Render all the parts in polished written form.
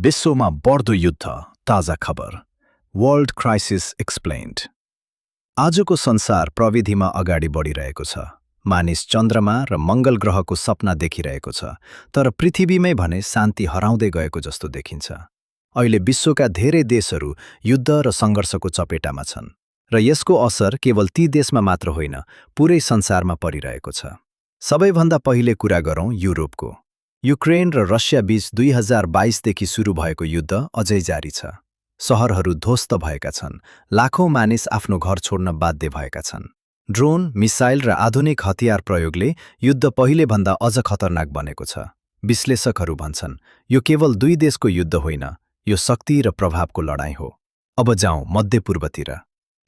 विश्वमा बढ्दो युद्ध ताजा खबर वर्ल्ड क्राइसिस एक्सप्लेन्ड। आजको संसार प्रविधिमा अगाडि बढिरहेको छ। मानिस चन्द्रमा र मंगल ग्रहको सपना देखिरहेको छ, तर पृथ्वीमै भने शान्ति हराउँदै गएको जस्तो देखिन्छ। अहिले विश्वका धेरै देशहरू युद्ध र सङ्घर्षको चपेटामा छन् र यसको असर केवल ती देशमा मात्र होइन, पुरै संसारमा परिरहेको छ। सबैभन्दा पहिले कुरा गरौँ युरोपको। युक्रेन र रसिया बीच 2022 देखि सुरु भएको युद्ध अझै जारी छ। शहरहरू ध्वस्त भएका छन्, लाखौं मानिस आफ्नो घर छोड्न बाध्य भएका छन्। ड्रोन, मिसाइल र आधुनिक हतियार प्रयोगले युद्ध पहिलेभन्दा अझ खतरनाक बनेको छ। विश्लेषकहरू भन्छन्, यो केवल दुई देशको युद्ध होइन, यो शक्ति र प्रभावको लडाईँ हो। अब जाउँ मध्यपूर्वतिर।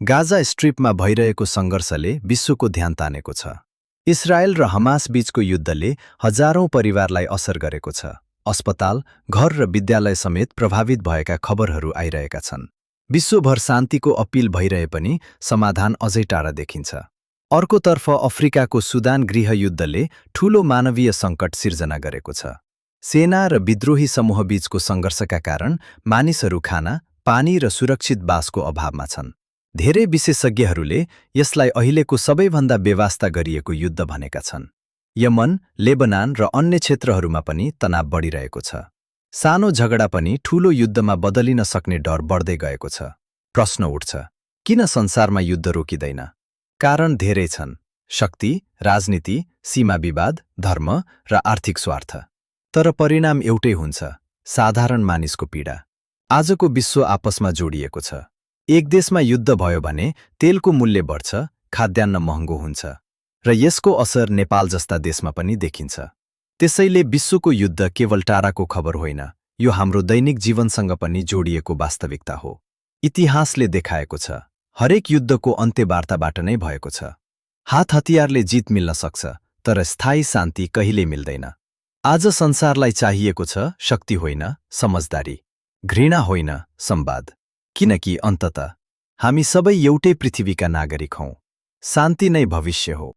गाजा स्ट्रिपमा भइरहेको सङ्घर्षले विश्वको ध्यान तानेको छ। इजरायल र हमास बीचको युद्धले हजारौं परिवारलाई असर गरेको छ। अस्पताल, घर र विद्यालय समेत प्रभावित भएका खबरहरू आइरहेका छन्। विश्वभर शान्तिको अपिल भइरहे पनि समाधान अझै टाढा देखिन्छ। अर्कोतर्फ अफ्रिकाको सुदान गृहयुद्धले ठूलो मानवीय सङ्कट सिर्जना गरेको छ। सेना र विद्रोही समूहबीचको सङ्घर्षका कारण मानिसहरू खाना, पानी र सुरक्षित बासको अभावमा छन्। धेरै विशेषज्ञहरूले यसलाई अहिलेको सबैभन्दा बेवास्ता गरिएको युद्ध भनेका छन्। यमन, लेबनान र अन्य क्षेत्रहरूमा पनि तनाव बढिरहेको छ। सानो झगडा पनि ठूलो युद्धमा बदलिन सक्ने डर बढ्दै गएको छ। प्रश्न उठ्छ, किन संसारमा युद्ध रोकिँदैन? कारण धेरै छन्: शक्ति, राजनीति, सीमा विवाद, धर्म र आर्थिक स्वार्थ। तर परिणाम एउटै हुन्छ: साधारण मानिसको पीडा। आजको विश्व आपसमा जोडिएको छ। एक देशमा युद्ध भयो भने तेलको मूल्य बढ्छ, खाद्यान्न महँगो हुन्छ र यसको असर नेपाल जस्ता देशमा पनि देखिन्छ। त्यसैले विश्वको युद्ध केवल टाढाको खबर होइन, यो हाम्रो दैनिक जीवनसँग पनि जोडिएको वास्तविकता हो। इतिहासले देखाएको छ, हरेक युद्धको अन्त्य वार्ताबाट नै भएको छ। हात हतियारले जित मिल्न सक्छ, तर स्थायी शान्ति कहिल्यै मिल्दैन। आज संसारलाई चाहिएको छ शक्ति होइन, समझदारी, घृणा होइन, संवाद। किनकि अन्ततः हामी सबै एउटै पृथ्वीका नागरिक हौं। शान्ति नै भविष्य हो।